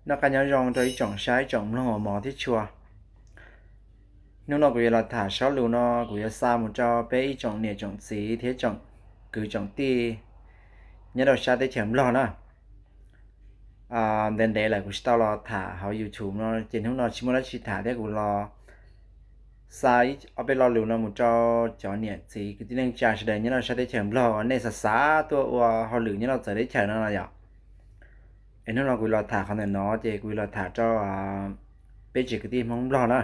Noj qab nyob zoo rau ib tsoom saib tsoom mloog uas hmov thiab tshua. Hnub no kuv yuav los tham zaj lus no, kuv yuav xa mus rau peb ib tsoom niam tsoom txiv thiab tsoom kwv tsoom tij nyob rau sab teb chaws Nplog na. Ntev ntev lawm kuv tsis tau los tham hauv YouTube no ces hnub no tsis muaj dab tsi tham thiab kuv los xa ob peb lo lus no mus rau cov niam txiv kwv tij neej tsa sawv daws nyob rau sab teb chaws Nplog uas nej xav xav tuaj ua hauj lwm nyob rau txawv teb chaws no no yom. Es hnub no kuv los tham qhov ntawm no ces kuv los tham rau peb tsev kwv tij Hmoob Nplog na.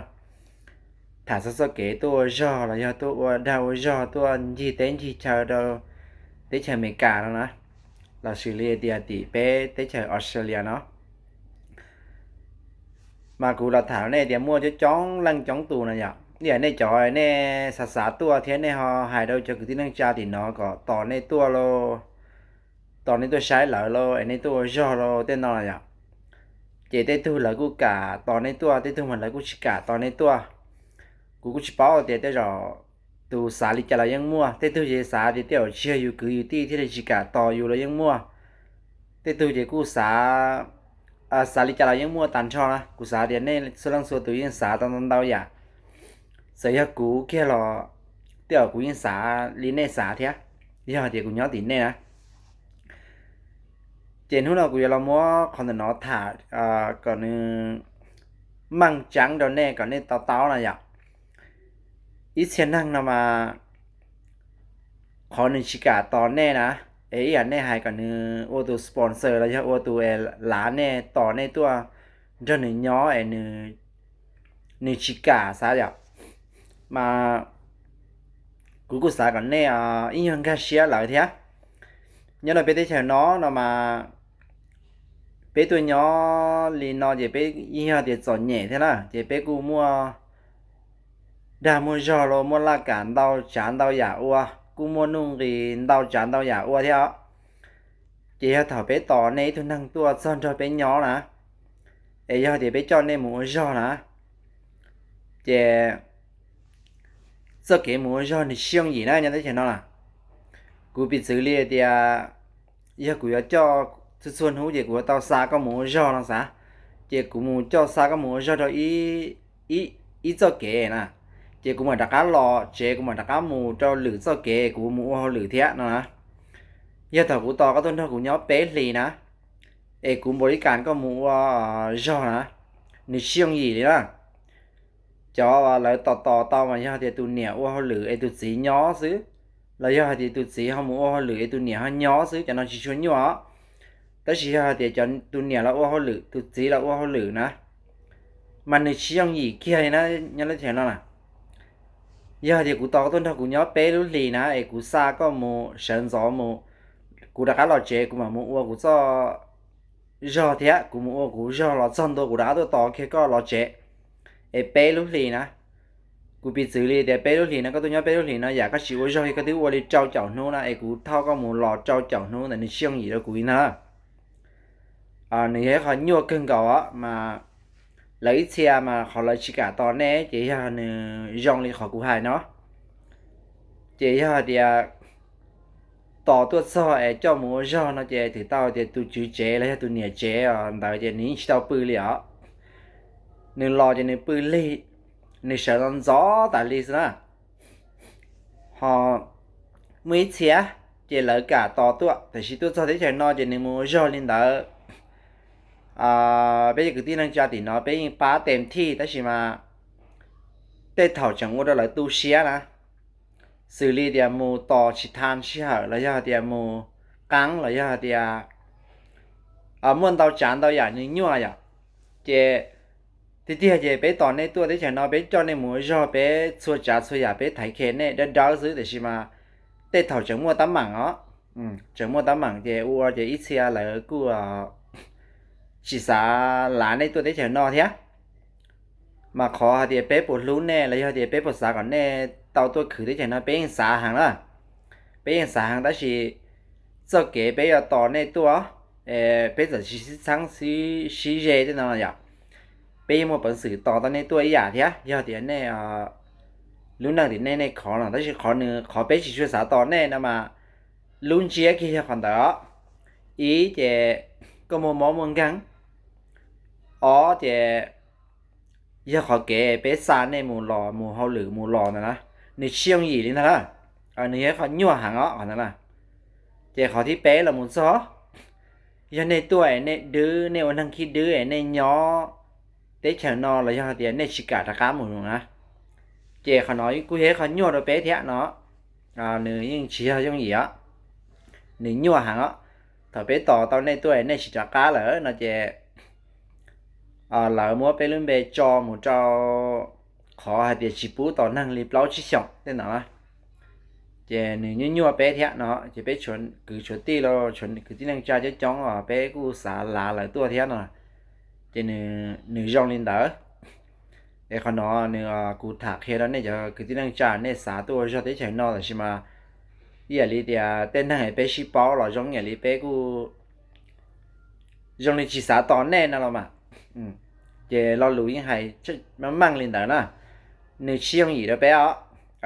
Tham txog txoj kev tuaj ua zog los yog tuaj ua dag ua zog tuaj ncig teb ncig chaw rau teb chaws Amelikas no na, los sis li tias tim peb teb chaws Australia no. Mas kuv los tham rau nej tias muaj coob coob leej coob tus no yom, ib yam nej cov nej xav xav tuaj thiab nej ho hais rau cov kwv tij neej tsa tim no kom tos nej tuaj lauj, tos nej tuaj saib lawv lauj, es nej tuaj ua zog lauj tej no no yom. Ces tej tug lawv kuj kam tos nej tuaj, tej tug mas lawv kuj tsis kam tos nej tuaj. Kuv kuj tsis paub tias tej zaum tus xav li cas los yeej muaj, tej tug ces xav tias tej zaum tsis yog yus kwv yus tij thiaj li tsis kam tos yus los yeej muaj. Tej tug ces kuj xav, xav li cas los yeej muaj tag nrho na. Kuv xav tias nej txhua leej txhua tus yeej xav tau ntau ntau yam. Txawm yog kuv kiag los tej zaum kuv yeej xav li nej xav thiab, yog tias kuv nyob tim nej na. Ces hnub no kuv yuav los muab qhov ntawm no tham kom nws meej tseeb rau nej kom nej to taub no yom. Ib txhia neeg no mas qhov nws tsis kam tos nej na, es ib yam nej hais kom nws ua tus sponsor los yog ua tus lav nej tos nej tuaj nrog nws nyob es nws tsis kam xav yom. Mas kuv kuj xav kom nej ib nyuag nkag siab lawv thiab. Nyob rau peb teb chaws no no mas peb tuaj nyob li no ces peb yeej yog tias txom nyem thiab na, ces peb kuj muaj dag muaj zog los muaj laj kam ntau tsav ntau yam ua, kuj muaj nuj nqis ntau tsav ntau yam ua thiab os. Ces yog thaum peb tos nej ib tug neeg tuaj txog nrog peb nyob na, es yog tias peb coj nej mus ua zog na, ces txoj kev mus ua zog nws tsis yooj yim na nyob teb chaws no na. Kuv piv txwv li tias yog kuv yuav coj txhua txhua hnub ces kuv yuav tau xa koj mus ua zog no xav, ces kuv mus coj xa koj mus ua zog rau ib txoj kev na, ces kuv mam rov qab los tsev, kuv mam rov qab mus rau lwm txoj kev kuv mus ua hauj lwm thiab no na. Yog thaum kuv tos koj tuaj nrog kuv nyob peb hlis na, es kuv npaum li cas koj mus ua zog na, nws tsis yooj yim li na. Cov lawv tos tos tau mas yog tias tus niam ua hauj lwm es tus txiv nyob xwb, los yog hais tias tus txiv ho mus ua hauj lwm es tus niam ho nyob xwb, cov no tsis tshua nyuaj os. Tab sis yog hais tias cov tus niam los ua hauj lwm, tus txiv los ua hauj lwm na, mas nws tsis yooj yim kiag li na nyob lub chaw no na. Yog hais tias kuv tos koj tuaj nrog kuv nyob peb lub hlis na es kuv xa koj mus sawv ntxov mus, kuv rov qab los tsev kuv mam mus ua kuv txoj zog thiab, kuv mus ua kuv zog los txog ntua kuv rov qab tuaj tos kiag koj los tsev, es peb lub hlis na. Kuv piv txwv li tias peb lub hlis no koj tuaj nyob peb lub hlis no yam koj tsis ua zog li koj twb ua li rau caum hnub na es kuv thauj koj mus los rau caum hnub ntawd nws tsis yooj yim rau kuv li ntag. Nws yog ib qho nyuaj kawg nkaus os mas lawv ib txhia mas qhov lawv tsis kam tos nej ces yog nws zoo li qhov kuv hais no. Ces yog hais tias tos tuaj txog es coj mus ua zog no ces twb tau tias tus tswv tsev los yog tus niam tsev os ntawd ces nws yeej tsis tau pw li os. Nws los ces nws pw lig, nws sawv ntxov ntxov tas li xwb na. Ho muaj ib txhia ces lawv kam tos tuaj, tiam sis tuaj txog teb chaws no ces nws mus ua zog li ntawd. Peb cov kwv tij neej tsa tim no peb yeej pab tes thij tab sis mas tej thaum tseem ua rau lawv tu siab na, xws li tias mus tos tsis tau sij hawm los yog tias mus qeeb los yog tias muaj ntau tsav ntau yam nws nyuaj yom. Ces tiag tiag ces peb tos nej tuaj teb chaws no peb coj nej mus ua zog, peb txhua tsav txhua yam peb thaiv khe nej dawb dawb xwb, tiam sis mas tej thaum tseem muaj tab meem os. Tseem muaj tab meem ces ua ces ib txhia lawv kuj tsis xav lav nej tuaj teb chaws no thiab. Mas qhov hais tias peb puas hlub nej los yog tias peb puas xav kom nej tau tuaj khwv teb chaws no peb yeej xav heev na. Peb yeej xav heev tab sis txoj kev peb yuav tos nej tuaj, peb txawm tsis sib txheeb sib ze tej no yom, peb yeej muaj peev xwm tos tau nej tuaj ib yam thiab. Yog tias nej lub neej tim nej nej khov no, tab sis qhov nws qhov peb tsis tshua xav tos nej no mas lub ntsiab kiag yog qhov ntawd os. Ib ces koj muaj mob muaj nkeeg, Ob ces yog qhov kev peb xa nej mus los mus hauj lwm mus los ntawd na, nws tsis yooj yim li ntag na. Nws yog ib qho nyuaj heev os qhov ntawd na. Ces qhov thib peb los mus txog, yog nej tuaj es nej dwb, nej ua neeg khib dwb es nej nyob teb chaws no los yog tias nej tsis kam rov qab mus na, ces qhov no kuj yog ib qho nyuaj rau peb thiab no. Nws yeej tsis yog yooj yim os, nws nyuaj heev os. Thaum peb tos tau nej tuaj es nej tsis rov qab lawm no ces lawv muab peb lub npe tso mus rau qhov hais tias tsis pub tos neeg li plaub tsib xyoos tej ntawd na. Ces nws nyuaj nyuaj peb thiab no, ces peb kwv tshuav tij los kwv tij neej tsa coob coob os, peb kuj xav lav lawv tuaj thiab no. Ces nws zoo li ntawd. Es qhov no nws, kuv tham qhia rau nej cov kwv tij neej tsa nej xav tuaj ua zog teb chaws no tab sis mas ib yam li tias tej neeg es peb sib paub los zoo ib yam li peb kuj zoo li tsis xav tos nej no los mas. Ces lo lus yeej hais meej meej li ntawd na. Nws tsis yooj yim rau peb os,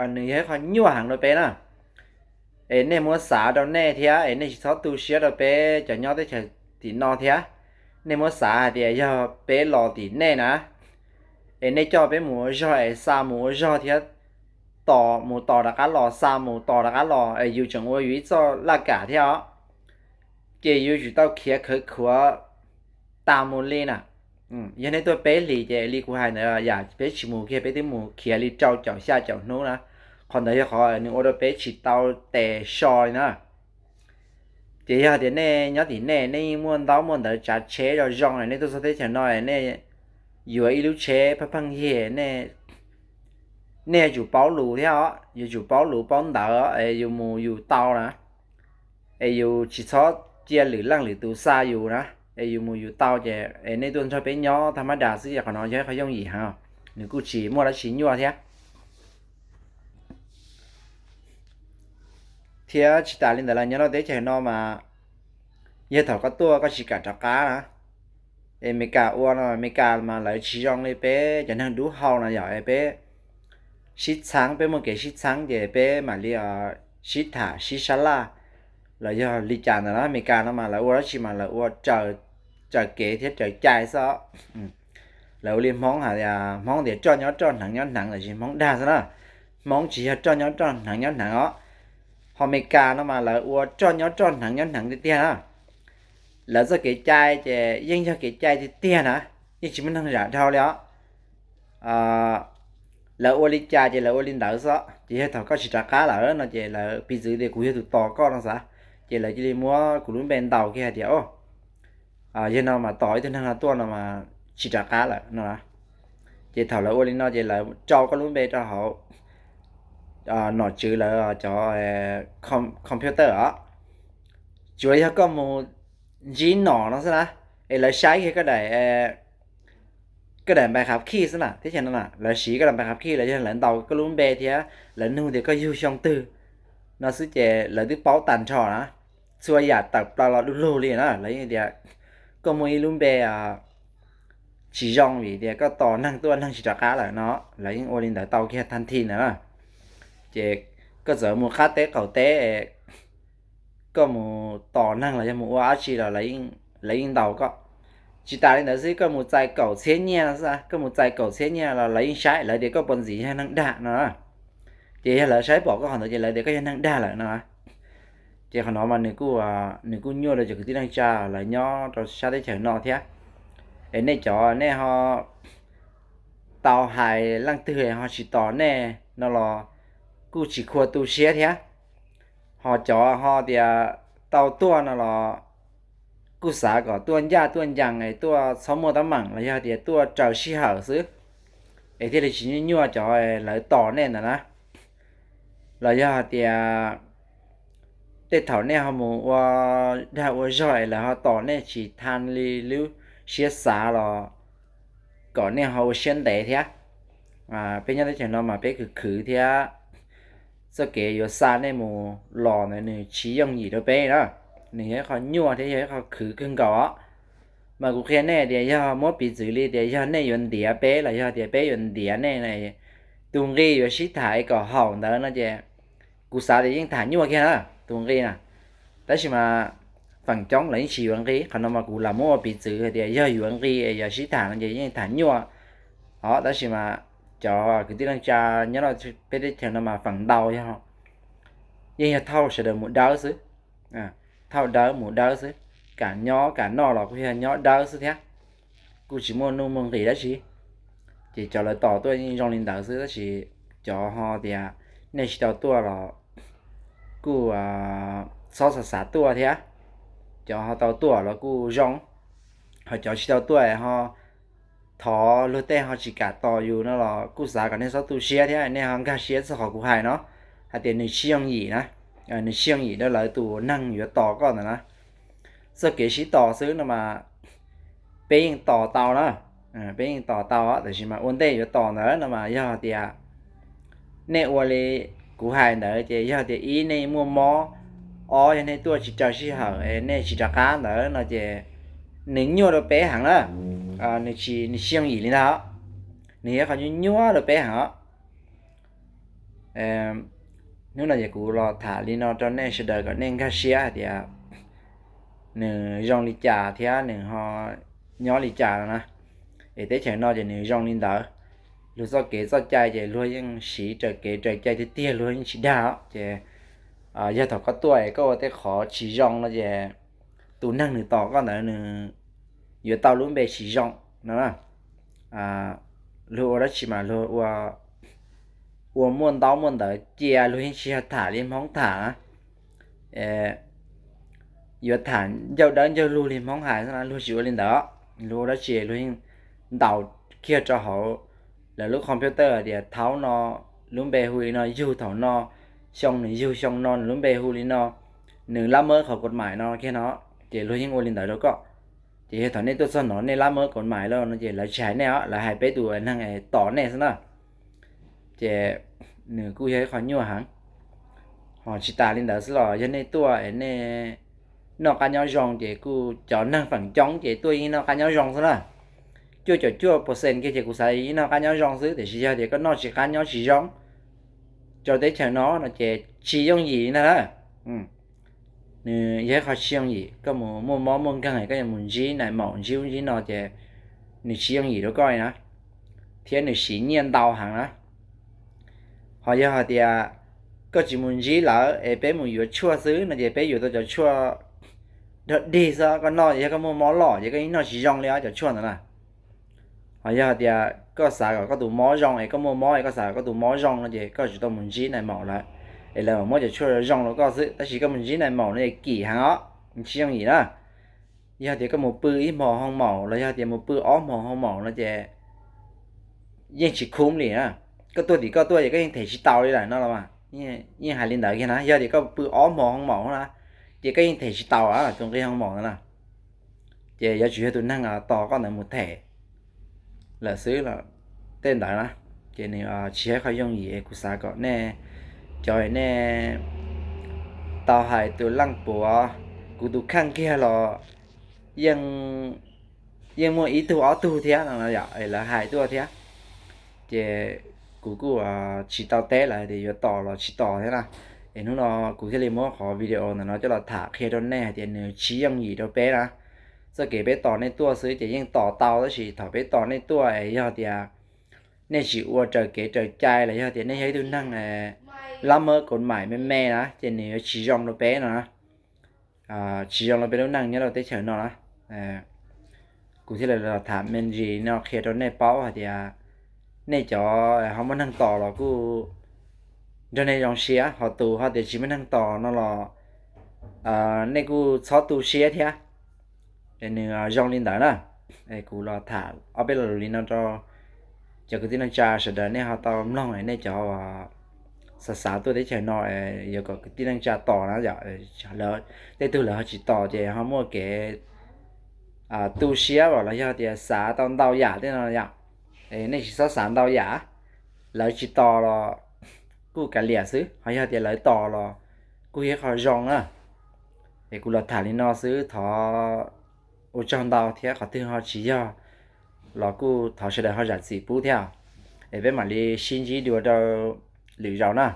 nws yog ib qho nyuaj heev rau peb na. Es nej muab xav rau nej thiab es nej tsis txhob tu siab rau peb cov nyob teb chaws tim no thiab. Nej muab xav hais tias yog peb los tim nej na, es nej coj peb mus ua zog es xa mus ua zog thiab tos mus tos rov qab los, xa mus tos rov qab los es yus tseem ua yus ib txoj laj kam thiab os. Ces yus yuav tsum tau khiav khawv khuav tas mus li na. Yog nej tuaj peb hlis ces li kuv hais ntawd yam peb tsis mus kiag peb twb mus khiav li rau caum xya caum hnub na. Qhov ntawd yog qhov nws ua rau peb tsis tau tes so li na. Ces yog tias nej nyob tim nej, nej yeej muaj ntaub muaj ntawv tsav tsheb zoo zoo, nej tuaj txog teb chaws no nej yuav ib lub tsheb pheej pheej yig, nej yuav tsum paub lus thiab os, yuav tsum paub lus paub ntawv es yus mus yus tau na. Es yus tsis txhob cia lwm leej lwm tus xa yus na, es yus mus yus tau ces es nej tuaj nrog peb nyob tag mab das xwb ces qhov no yog ib qho yooj yim heev, nws kuj tsis muaj dab tsi nyuaj thiab. Thiab tsis tas li ntawd los nyob rau teb chaws no mas yog thaum koj tuaj koj tsis kam rov qab na, es Amelikas ua no, Amelikas mas lawv tsis zoo li peb cov neeg dub hau no yog es peb sib txheeb, peb muaj kev sib txheeb ces peb mam li sib tham sib sab laj los yog li cas ntawd na. Amelikas no mas lawv ua dab tsi mas lawv ua raws kev thiab raws cai xwb. Lawv ua li Hmoob hais tias, Hmoob tias roj nyob roj hneev nyob hneev los sis Hmoob dag xwb na. Hmoob tsis yog roj nyob roj hneev nyob hneev os. Ho Amelikas no mas lawv ua roj nyob roj hneev nyob hneev tiag tiag na. Lawv txoj kev cai ces yeej yog kev cai tiag tiag na, yeej tsis muaj neeg zam dhau li os. Lawv ua li cas ces lawv ua li ntawd xwb. Ces yog thaum koj tsis rov qab lawm no ces lawv piv txwv tias kuv yog tus tos koj no xav, ces lawv cia li muab kuv lub npe ntaus kiag hais tias, o, yog no mas tos ib tug neeg no tuaj no mas tsis rov qab lawm no. Ces thaum lawv ua li no ces lawv rau koj lub npe rau hauv nom tswv lawv cov computer os. Tsuas yog koj mus ntsib nom no xwb na, es lawv saib kiag koj daim, koj daim npais khav khij xwb na, thiab ces no lawv siv koj daim npais khav khij los yog lawv ntaus koj lub npe thiab lawv nug tias koj yug xyoo twg no xwb ces lawv twb paub tag nrho na. Txhua yam tawm plaws los du lug li na, lawv yeej tias koj muaj ib lub npe tsis zoo vim tias koj tos neeg tuaj neeg tsis rov qab lawm no, lawv yeej ua li ntawd tau kiag tag nthi ntawd na. Ces koj txawm mus qab teb qaum teb, koj mus tos neeg los yog mus ua dab tsi los lawv yeej ntaus koj. Tsis tas li ntawd xwb, koj mus txais kaum txhiab nyiaj no xwb, koj mus txais kaum txhiab nyiaj los lawv yeej saib lawv tias koj puas ntxiv yog neeg dag no. Ces yog lawv saib pom koj qhov ntawd ces lawv tias koj yog neeg dag lawm no. Ces qhov no mas nws kuj, nws kuj nyuaj rau cov kwv tij neej tsa lawv nyob rau sab teb chaws no thiab. Es nej cov nej ho tau hais leej twg ho tsis tos nej no los kuj tsis khuv tu siab thiab. Ho cov ho tias tau tuaj no los kuj xav kom tuaj ncaj tuaj ncees es tuaj txhob muaj teeb meem los yog tias tuaj raws sij hawm xwb, es thiaj li tsis nyuaj nyuaj cov lawv tos nej ntawd na. Los yog hais tias tej thaum nej ho mus ua dag ua zog es lawv ho tos nej tsis tha li lub siab xav los kom nej ho ua siab ntev thiab. Peb nyob teb chaws no mas peb khwv khwv thiab, txoj kev yuav xa nej mus los ntawd nws tsis yooj yim rau peb na. Nws yog ib qho nyuaj thiab yog ib qho khwv kawg nkaus os. Mas kuv qhia nej tias yog muab piv txwv li tias yog nej yuav ntiav peb los yog tias peb yuav ntiav nej, tus nqi yuav sib tham es kom haum ntawd no ces kuv xav tias yeej tham nyuaj kiag na tus nqi na. Tab sis mas feem coob lawv yeej tsis yuav nqi. Qhov no mas kuv lam muab ua piv txwv hais tias yog yuav nqi es yuav sib tham no ces yeej tham nyuaj os, tab sis mas cov kwv tij neej tsa nyob rau peb teb chaws no mas feem ntau yog, yeej yog thauj sawv daws mus dawb xwb, thauj dawb mus dawb xwb, kam nyob kam noj los kuj yog nyob dawb xwb thiab, kuj tsis muaj nuj muaj nqis dab tsi. Ces cov lawv tos tuaj yeej zoo li ntawd xwb, tab sis cov ho tias nej tsis tau tuaj los kuj txhob xav xav tuaj thiab, cov ho tau tuaj los kuj zoo, ho cov tsis tau tuaj ho thov luag tej ho tsis kam tos yus no los kuj xav kom nej txhob tu siab thiab nej ho nkag siab txog qhov kuv hais no, hais tias nws tsis yooj yim na, nws tsis yooj yim rau lawv tus neeg yuav tos koj ntawd na. Txoj kev sib tos xwb no mas peb yeej tos tau na, peb yeej tos tau, tab sis mas ua ntej yuav tos ntawd no mas yog tias nej ua li kuv hais ntawd ces yog tias ib, nej muaj mob, ob, yog nej tuaj tsis raws sij hawm es nej tsis rov qab ntawd no ces nws nyuaj rau peb heev na, nws tsis, nws tsis yooj yim li ntawd, nws yog qhov nyuaj nyuaj rau peb heev os. Hnub no ces kuv los tham li no rau nej sawv daws kom nej nkag siab hais tias nws zoo li cas thiab nws ho nyob li cas no na. Es teb chaws no ces nws zoo li ntawd, luag txoj kev txoj cai ces luag yeej siv raws kev raws cai tiag tiag, luag yeej tsis dag os. Ces yog thaum koj tuaj es koj ua tej qhov tsis zoo no ces tus neeg nws tos koj ntawd nws yuav tau lub npe tsis zoo no na. Luag ua dab tsi mas luag ua muaj ntaub muaj ntawv cia, luag yeej tsis yog tham li Hmoob tham na, yuav tham ncauj dawb ncauj lug li Hmoob hais xwb na, luag tsis ua li ntawd. Luag ua dab tsi luag yeej ntaus kiag rau hauv lawv lub computer tias thaum no lub npe hu li no, yug thaum no, xyoo nws yug xyoo no, nws lub npe hu li no, nws lab mab qhov kod mais no kiag no, ces luag yeej ua li ntawd rau koj. Ces yog thaum nej tuaj txog no nej lab mab kod mais lawm no ces lawv tsis hais nej os, lawv hais peb tus neeg tos nej xwb na. Ces nws kuj yog ib qho nyuaj heev. Ho tsis tas li ntawd xwb los yog nej tuaj es nej noj qab nyob zoo ces kuj cov neeg feem coob ces tuaj yeej noj qab nyob zoo xwb na. Cuaj caum cuaj percent kiag ces kuv xav yeej noj qab nyob zoo xwb, tiam sis yog tias koj noj tsis qab nyob tsis zoo rau teb chaws no no ces tsis yooj yim li ntag na. Nws yog ib qho tsis yooj yim, koj mus muaj mob muaj nkeeg koj yuav mus ntsib nais maum ntsib ub ntsib no ces nws tsis yooj yim rau koj li na, thiab nws siv nyiaj ntau heev na. Ho yog hais tias koj tsis mus ntsib lawv es peb mus yuav tshuaj xwb no ces peb yuav tau cov tshuaj dog dig xwb, koj noj yog koj muaj mob loj ces koj yeej noj tsis zoo li os cov tshuaj ntawd na. Ho yog hais tias koj xav kom koj tus mob zoo es koj muaj mob es koj xav kom koj tus mob zoo no ces koj tsum tau mus ntsib nais maum lawv, es lawv mam muab cov tshuaj zoo rau koj xwb, tab sis koj mus ntsib nais maum no ces kim heev os, tsis yooj yim na. Yog tias koj mus pw ib hmos hoo maum los yog tias mus pw ob hmos hoo maum no ces yeej tsis khum li na. Koj tuaj tim koj tuaj ces koj yeej them tsis taus li lawm no los mas, yeej hais li ntawd kiag na. Yog tias koj pw ob hmos hoo maum na ces koj yeej them tsis taus tus nqi hoo maum ntawd na. Ces yuav tsum yog tus neeg tos koj ntawd mus them lawm xwb los tej ntawd na. Ces nws tsis yog qhov yooj yim, kuv xav kom nej cov nej tau hais tus leej puav, kuv tus kheej kiag los yeej, yeej muaj ib tug ob tug thiab no yom, lawv hais tuaj thiab. Ces kuv kuj tsis tau teb lawv tias yuav tos los tsis tos thiab na. Es hnub no kuv thiaj li muab qhov video ntawm no coj los tham qhia rau nej hais tias nws tsis yooj yim rau peb na. Txoj kev peb tos nej tuaj xwb ces yeej tos tau, tab sis thaum peb tos nej tuaj es yog tias nej tsis ua raws kev raws cai los yog tias nej yog ib tug neeg lab mab kod mais me me na ces nws yuav tsis zoo rau peb no na. Tsis zoo rau peb lub neej nyob rau teb chaws no na. Kuv thiaj li los tham me ntsis no qhia rau nej paub hais tias nej cov ho muaj neeg tos los kuj nrog nej zoo siab, ho tus ho tias tsis muaj neeg tos no los nej kuj txhob tu siab thiab. Es nws zoo li ntawd na. Es kuv los tham ob peb lo lus li no rau cov kwv tij neej tsa sawv daws nej ho tau mloog, nej cov xav xav tuaj teb chaws no yuav kom kwv tij neej tsa tos na yom. Tej tug lawv ho tsis tos ces ho muaj kev tu siab los yog tias xav tau ntau yam tej no yom. Nej tsis txhob xav ntau yam, lawv tsis tos los kuj kav liam xwb, ho yog tias lawv tos los kuj yog qhov zoo na. Es kuv los tham li no xwb, thov ua tsaug ntau thiab qhov twg ho tsis yog los kuj thov sawv daws ho zam txim pub thiab. Es peb mam li sib ntsib dua rau lwm zaus na.